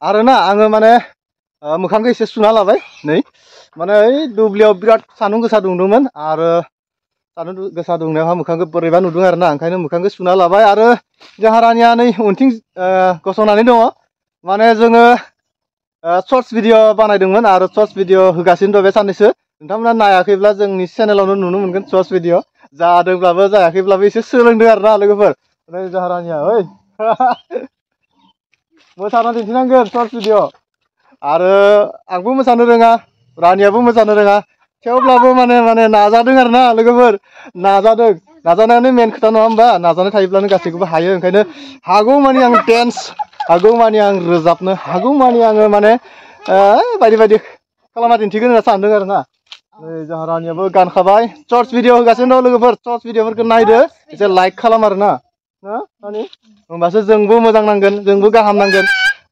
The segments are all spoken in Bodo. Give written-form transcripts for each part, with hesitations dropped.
आरोना आङो माने मोखांखौ एसे सुना लाबाय नै माने ओइ दुब्लियाव बिराद सान्दुं गोसा दुंदोंमोन आरो सान्दुं गोसा दुंनायावहा मोखांखौ बोरैबा नुदों आरोना ओंखायनो मोखांखौ सुना लाबाय आरो जोंहा रानिया नै उनथिं गसंनानै दङ माने जोङो शर्ट्स भिडिअ बानायदोंमोन आरो शर्ट्स भिडिअ होगासिनो दं बे साननैसो नोंथांमोना नायाखैब्ला जोंनि चेनेलावनो नुनो मोनगोन शर्ट्स भिडिअ जादोंब्लाबो जायाखैब्लाबो एसे सोलोंदों आरोना लोगोफोर नै जोंहा रानिया ओइ मोसाना दिन्थिनांगोन शर्ट्स भिडिअ आरो आंबो मोसानो रोङा रानियाबो मोसानो रोङा थेवब्लाबो माने नाजादों आरोना लोगोफोर नाजानायानो मेन खोथा नङा होमबा नाजानाय थायोब्लानो गासैखौबो हायो ओंखायनो हागौमानि आं डेन्स हागौमानि आं रोजाबनो हागौमानि आङो माने बायदि बायदि खालामना दिन्थिगोन होनना सानदों आरोना नै जोंहा रानियाबो गानखाबाय शर्ट्स भिडिअ होगासिनो दं लोगोफोर शर्ट्स भिडिअफोरखौ नायदो एसे लाइक खालाम आरोना रानि होमबासो जोंबो मोजां नांगोन जोंबो गाहाम नांगोन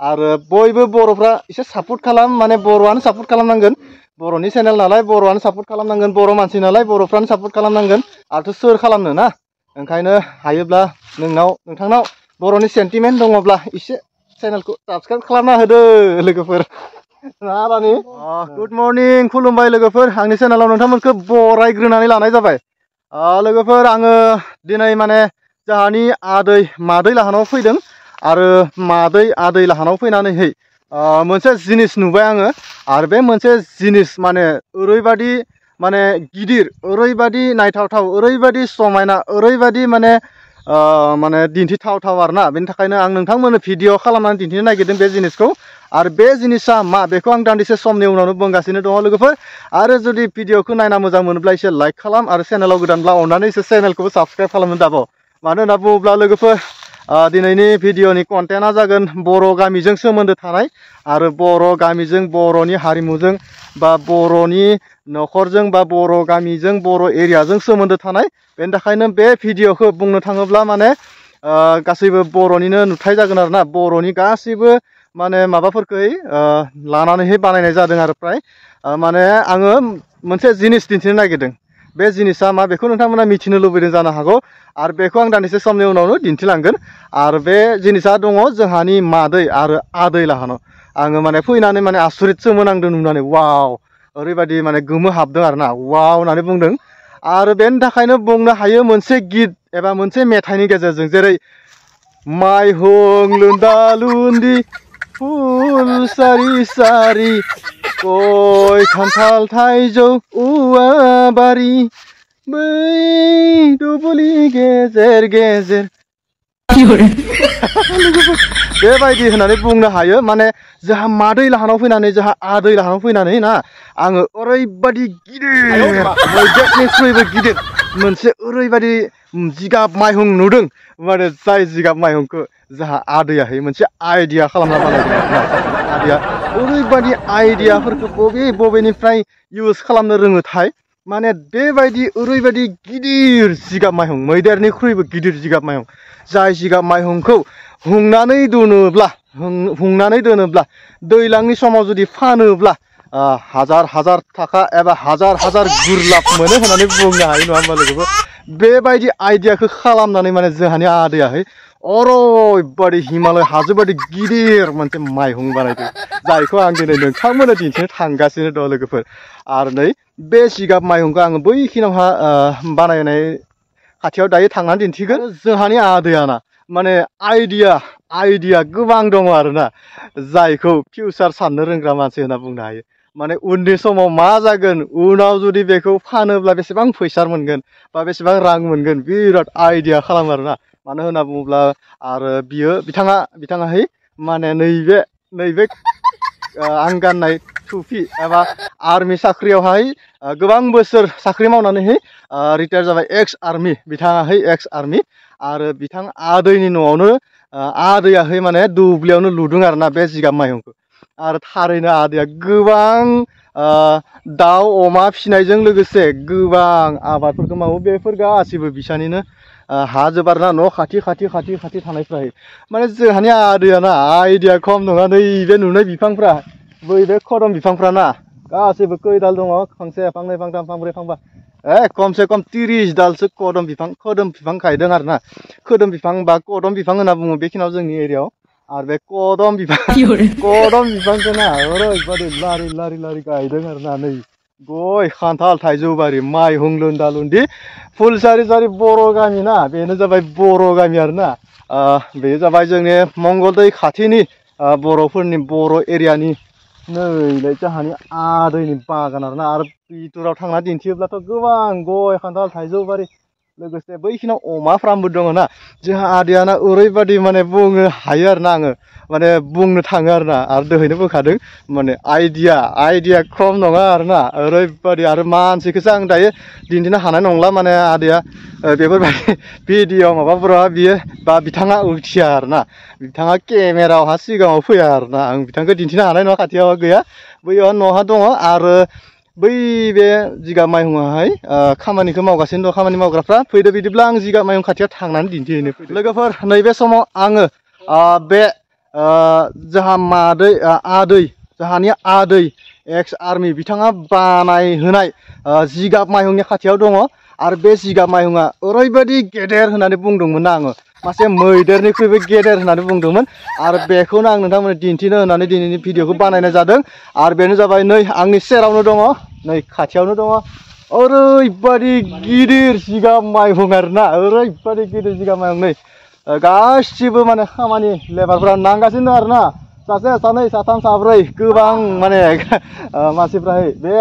आरो बयबो बर'फ्रा एसे सापर्ट खालाम माने बर'आनो सापर्ट खालामनांगोन बर'नि चेनेल नालाय बर'आनो सापर्ट खालामनांगोन बर' मानसि नालाय बर'फ्रानो सापर्ट खालामनांगोन आरोथ' सोर खालामनो ना ओंखायनो हायोब्ला नोंथांनाव बर'नि सेन्टिमेन्ट दङब्ला एसे चेनेलखौ साबस्क्राइब खालामना होदो लोगोफोर ना रानि गुड मर्निं खुलुमबाय लोगोफोर आंनि चेनेलाव नोंथांमोनखौ बरायग्रोनानै लानाय जाबाय लोगोफोर आङो दिनै माने जोंहानि आदै मादै लाहानाव फैदों आरो मादै आदै लाहानाव फैनानैहै मोनसे जिनिस नुबाय आङो आरो बे मोनसे जिनिस माने ओरैबादि माने गिदिर ओरैबादि नायथावथाव ओरैबादि समायना ओरैबादि माने दिन्थिथावथाव आरोना बेनि थाखायनो आं नोंथांमोननो भिडिअ खालामनानै दिन्थिनो नागिरदों बे जिनिसखौ आरो बे जिनिसा मा बेखौ आं दान्दिसे समनि उनावनो बुंगासिनो दङ लोगोफोर आरो जुदि भिडिअखौ नायना मोजां मोनोब्ला एसे लाइक खालाम आरो चेनेलाव गोदानब्ला अननानै एसे चेनेलखौबो साबस्क्राइब खालामनो दाबाव मानो होनना बुङोब्ला लोगोफोर दिनैनि भिडिअनि कन्टेन्टआ जागोन बर' गामिजों सोमोन्दो थानाय आरो बर' गामिजों बर'नि हारिमुजों बा बर'नि न'खरजों बा बर' गामिजों बर' एरियाजों सोमोन्दो थानाय बेनि थाखायनो बे भिडिअखौ बुंनो थाङोब्ला माने गासैबो बर'निनो नुथाय जागोन आरोना बर'नि गासैबो माने माबाफोरखौ लानानैहाय बानायनाय जादों आरो फ्राय माने आङो मोनसे जिनिस दिन्थिनो नागिरदों बे जिनिसा मा बेखौ नोंथांमोना मिथिनो लुबैदों जानो हागौ आरो बेखौ आं दान्दिसे समनि उनावनो दिन्थिलांगोन आरो बे जिनिसा दङ जोंहानि मादै आरो आदै लाहानाव आङो माने फैनानै माने आसरितसो मोनांदों नुनानै वाव ओरैबायदि माने गोमो हाबदों आरोना वाव होननानै बुंदों आरो बेनि थाखायनो बुंनो हायो मोनसे गित एबा मोनसे मेथाइनि गेजेरजों जेरै माइहुं लुन्दा लुन्दि फुल सारि सारि गय खान्थाल थाइजौ औवा बारि बै दुब्लि गेजेर गेजेर बेबायदि होननानै बुंनो हायो माने जोंहा मादै लाहानाव फैनानै जोंहा आदै लाहानाव फैनानै ना आङो ओरैबायदि गिदिर मैदेरनिख्रुइबो गिदिर मोनसे ओरैबायदि जिगाब माइहुं नुदों माने जाय जिगाब माइहुंखौ जोंहा आदैयाहै मोनसे आइडिया खालामना बानायदों आदैया ओरैबायदि आइडियाफोरखौ बबेनिफ्राय इउज खालामनो रोङोथाय माने बेबायदि ओरैबायदि गिदिर जिगाब माइहुं मैदेरनिख्रुइबो गिदिर जिगाब माइहुं जाय जिगाब माइहुंखौ हुंनानै दोनोब्ला दैज्लांनि समाव जुदि फानोब्ला हाजार थाखा एबा हाजार गुरलाब मोनो होननानै बुंनो हायो नङा होमबा लोगोफोर बेबायदि आइडियाखौ खालामनानै माने जोंहानि आदैयाहै ओरैबायदि हिमालय हाजो बायदि गिदिर मोनसे माइहुं बानायदों जायखौ आं दिनै नोंथांमोननो दिन्थिनो थांगासिनो दं लोगोफोर आरो नै बे जिगाब माइहुंखौ आङो बैखिनावहा बानायनाय खाथियाव दायो थांनानै दिन्थिगोन जोंहानि आदैयाना माने आइडिया गोबां दङ आरोना जायखौ फिउचार साननो रोंग्रा मानसि होनना बुंनो हायो माने उननि समाव मा जागोन उनाव जुदि बेखौ फानोब्ला बेसेबां फैसा मोनगोन बा बेसेबां रां मोनगोन बिराद आइडिया खालामो आरोना मानो होनना बुङोब्ला आरो बिथाङाहै माने नैबे आं गाननाय टुपि एबा आर्मि साख्रियावहाय गोबां बोसोर साख्रि मावनानैहाय रिटायार जाबाय एक्स आर्मि बिथाङाहै एक्स आर्मि आरो बिथां आदैनि न'आवनो आदैयाहै माने दुब्लियावनो लुदों आरोना बे जिगाब माइहुंखौ आरो थारैनो आदैया गोबां दाउ अमा फिसिनायजों लोगोसे गोबां आबादफोरखौ मावो बेफोर गासिबो बिसानिनो हाजोब आरोना न' खाथि थानायफ्राय माने जोंहानि आदैयाना आइडिया खम नङा नैबे नुनाय बिफांफ्रा बै खोदोम बिफांफ्राना गासैबो खैदाल दङ फांसे फांनै फांथाम फांब्रै फांबा खमसे खम 30 दालसो खोदोम बिफां गायदों आरोना खोदोम बिफां बा कदम बिफां होनना बुङो बेखिनियाव जोंनि एरियायाव आरो बे कदम बिफांखौ ना ओरैबादि लारि लारि लारि गायदों आरो ना नै गय खान्थाल थाइजौ बारि माइहुं लुन्दा लुन्दि फुलसारि सारि बर' गामि ना बेनो जाबाय बर' गामि आरो ना बेयो जाबाय जोंनि मंगलदै खाथिनि बर'फोरनि बर' एरियानि नैलाय जोंहानि आदैनि बागान आरो ना आरो बिथोराव थांना दिन्थियोब्लाथ' गोबां गय खान्थाल थाइजौ बारि लोगोसे बैखिनाव अमा फार्मबो दङ ना जोंहा आदैयाना ओरैबादि माने बुंनो हायो आरो ना आङो माने बुंनो थाङो आरो ना आरो दहायनो बुंखादों माने आइडिया खम नङा आरो ना ओरैबादि आरो मानसिखौसो आं दायो दिन्थिनो हानाय नंला माने आदैया बेफोरबायदि भिडिअ माबाफोराव बियो बा बिथाङा उथिया आरो ना बिथाङा केमेरायावहा सिगाङाव फैया आरो ना आं बिथांखौ दिन्थिनो हानाय नङा खाथियाव गैया बैयाव न'हा दङ आरो बै बे जिगाब माइहुङावहाय खामानिखौ मावगासिनो दं खामानि मावग्राफ्रा फैदो बिदिब्ला आं जिगाब माइहुं खाथियाव थांनानै दिन्थिहैनो फैदो लोगोफोर नैबे समाव आङो बे जोंहा जोंहानि आदै एक्स आर्मि बिथाङा बानायहोनाय जिगाब माइहुंनि खाथियाव दङ आरो बे जिगाब माइहुङा ओरैबायदि गेदेर होननानै बुंदोंमोन ना आङो मासे मैदेरनिख्रुइबो गेदेर होननानै बुंदोंमोन आरो बेखौनो आं नोंथांमोननो दिन्थिनो होननानै दिनैनि भिडिअखौ बानायनाय जादों आरो बेनो जाबाय नै आंनि सेरावनो दङ नै खाथियावनो दङ ओरैबायदि गिदिर जिगाब माइहुं आरोना ओरैबायदि गिदिर जिगाब माइहुं नै गासिबो माने खामानि लेबारफोरा नांगासिनो दं आरोना सासे सानै साथाम साब्रै गोबां माने मानसिफ्राहाय बे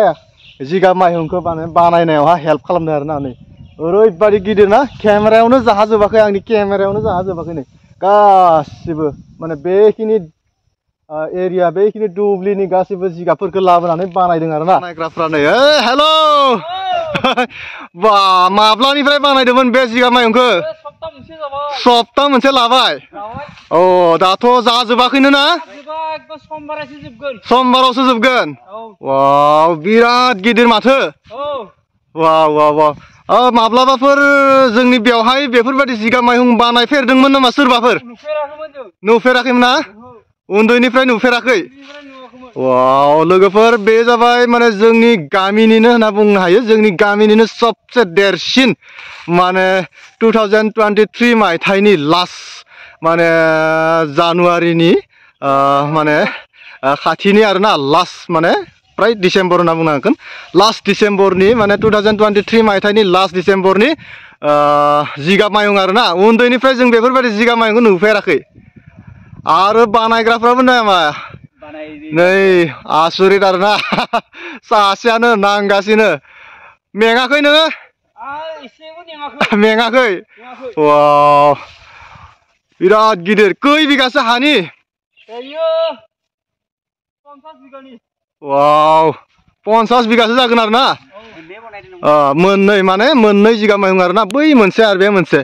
जिगाब माइहुंखौ बानायनायावहा हेल्प खालामदों आरोना नै ओरैबादि गिदिर ना केमेरायावनो जाहाजोबाखै आंनि केमेरायावनो जाहाजोबाखै नै गासिबो माने बेखिनि एरिया बेखिनि दुब्लिनि गासिबो जिगाबफोरखौ लाबोनानै बानायदों आरोना बानायग्राफ्रा नै हेल' बा माब्लानिफ्राय बानायदोंमोन बे जिगाब माइहुंखौ सप्ता मोनसे लाबाय औ दाथ' जाजोबाखैनो ना समबारावसो जोबगोन वाव बिराद गिदिर माथो वाव माब्लाबाफोर जोंनि बेवहाय बेफोरबायदि जिगाब माइहुं बानायफेरदोंमोन नामा सोरबाफोर नुफेराखैमोन ना उन्दैनिफ्राय नुफेराखै वाव लोगोफोर बे जाबाय माने जोंनि गामिनिनो होनना बुंनो हायो जोंनि गामिनिनो सबसे देरसिन माने 2023 मायथाइनि लास्ट माने जानुवारिनि माने खाथिनि आरोना लास्ट माने प्राय डिसेम्बर होनना बुंनांगोन लास्ट डिसेम्बरनि माने 2023 मायथाइनि लास्ट डिसेम्बरनि जिगाब माइहुं आरोना उन्दैनिफ्राय जों बेफोरबायदि जिगाब माइहुंखौ नुफेराखै आरो बानायग्राफ्राबो नामा नै आसुरित आरोना सासेयानो नांगासिनो मेङाखै नोङो मेङाखै वाव बिराद गिदिर खै बिगासो हानि वाव 50 बिगासो जागोन आरो ना मोननै माने मोननै जिगाब माइहुं आरोना बै मोनसे आरो बे मोनसे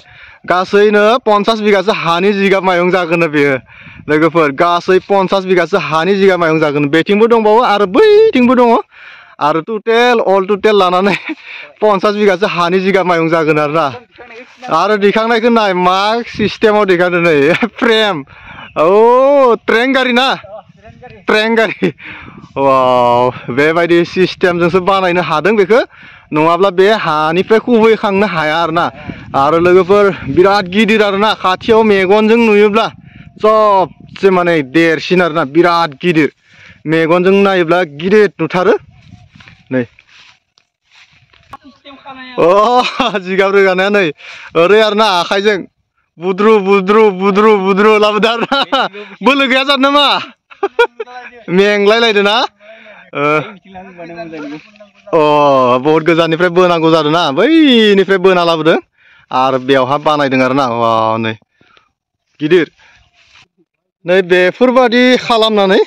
गासैनो 50 बिगासो हानि जिगाब माइहुं जागोन बेयो लोगोफोर गासै 50 बिगासो हानि जिगाब माइहुं जागोन बेथिंबो दंबावो आरो बैथिंबो दङ आरो अल टटेल लानानै 50 बिगासो हानि जिगाब माइहुं जागोन आरोना आरो दैखांनायखौ नाय मा सिस्टेमाव दैखांदों नै फ्रेम औ ट्रेन गारि ना ट्रेन गारि वाव बेबायदि सिस्टेमजोंसो बानायनो हादों बेखौ नङाब्ला बे हानिफ्राय खुबैखांनो हाया आरोना आरो लोगोफोर बिराद गिदिर आरोना खाथियाव मेगनजों नुयोब्ला सबसे माने देरसिन आरोना बिराद गिदिर मेगनजों नायोब्ला गिदिर नुथारो नै जिगाब रोगानाया नै ओरै आरोना आखाइजों बुद्रु लाबोदो आरोना बोलो गैया जादों नामा मेंलायलायदो ना बहुत गोजाननिफ्राय बोनांगौ जादों ना बैनिफ्राय बोना लाबोदों आरो बेवहाय बानायदों आरोना वाव नै गिदिर नै बेफोरबादि खालामनानै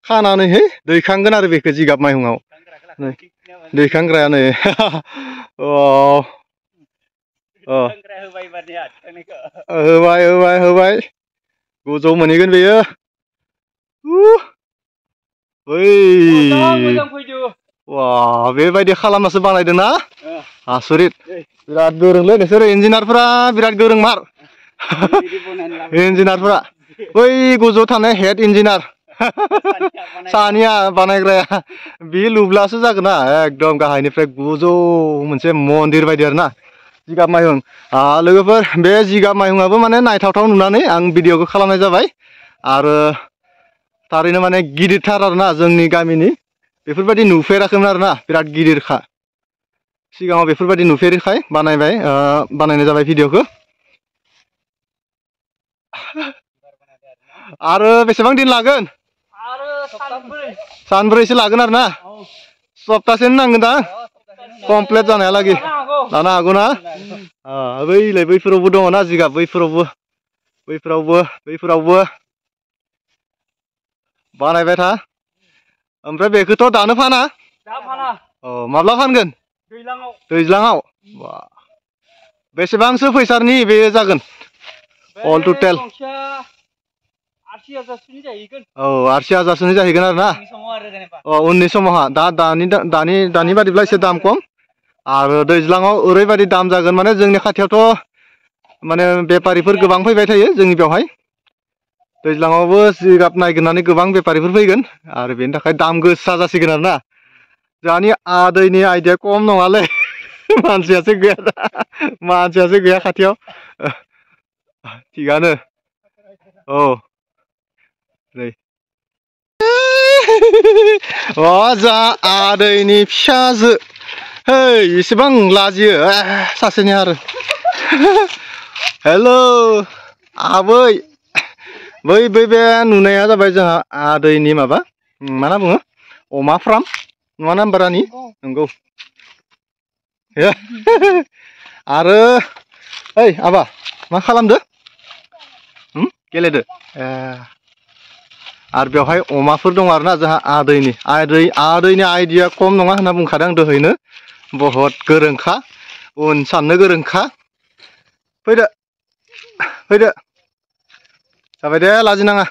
खानानैहाय दैखांगोन आरो बेखौ जिगाब माइहुङाव नै दैखांग्राया नै होबाय गोजौ मोनहैगोन बेयो वाव बेबायदि खालामनासो बानायदों ना आसरित बिराद गोरोंलै नोंसोर इन्जिनियारफोरा बिराद गोरों मार इन्जिनियारफोरा बै गोजौआव थानाय हेड इन्जिनियार सानिया बानायग्राया बे लुब्लासो जागोन ना एकदम गाहायनिफ्राय गोजौ मोनसे मन्दिर बायदि आरोना जिगाब माइहुं लोगोफोर बे जिगाब माइहुङाबो माने नायथावथाव नुनानै आं भिडिअखौ खालामनाय जाबाय आरो थारैनो माने गिदिरथार आरोना जोंनि गामिनि बेफोरबायदि नुफेराखैमोन आरोना बिराद गिदिरखा सिगाङाव बेफोरबायदि नुफेरिखाय बानायनाय जाबाय भिडिअखौ आरो बेसेबां दिन लागोन सानब्रैसो लागोन आरोना सप्तासेनो नांगोन दा कमप्लिट जानायालागै लानो हागौ ना बैफोरावबो दङ ना जिगाब बैफोरावबो बानायबाय था ओमफ्राय बेखौथ' दानो फाना अ माब्ला फानगोन दैज्लाङाव बेसेबांसो फैसानि बे जागोन अल टटेल 80,000 जाहैगोन औ 80,000 जाहैगोन आरो ना उननि समावहा दानि बादिब्ला एसे दाम खम आरो दैज्लाङाव ओरैबायदि दाम जागोन माने जोंनि खाथियावथ' माने बेफारिफोर गोबां फैबाय थायो जोंनि बेवहाय दैज्लाङावबो जिगाब नागिरनानै गोबां बेफारिफोर फैगोन आरो बेनि थाखाय दाम गोसा जासिगोन आरोना जोंहानि आदैनि आइडिया खम नङालै मानसियासो गैया खाथियाव थिगानो औ नै जा आदैनि फिसाजो है इसेबां लाजियो सासेनि आरो हेल' आबै बे नुनाया जाबाय जोंहा आदैनि माबा मा होनना बुङो अमा फार्म नङा ना होमबा रानि नंगौ आरो ओइ आबा मा खालामदो गेलेदो आरो बेवहाय अमाफोर दं आरोना जोंहा आदैनि आइडिया खम नङा होनना बुंखादों आं दहायनो बहुत गोरोंखा उन साननो गोरोंखा फैदो जाबाय दे लाजिनाङा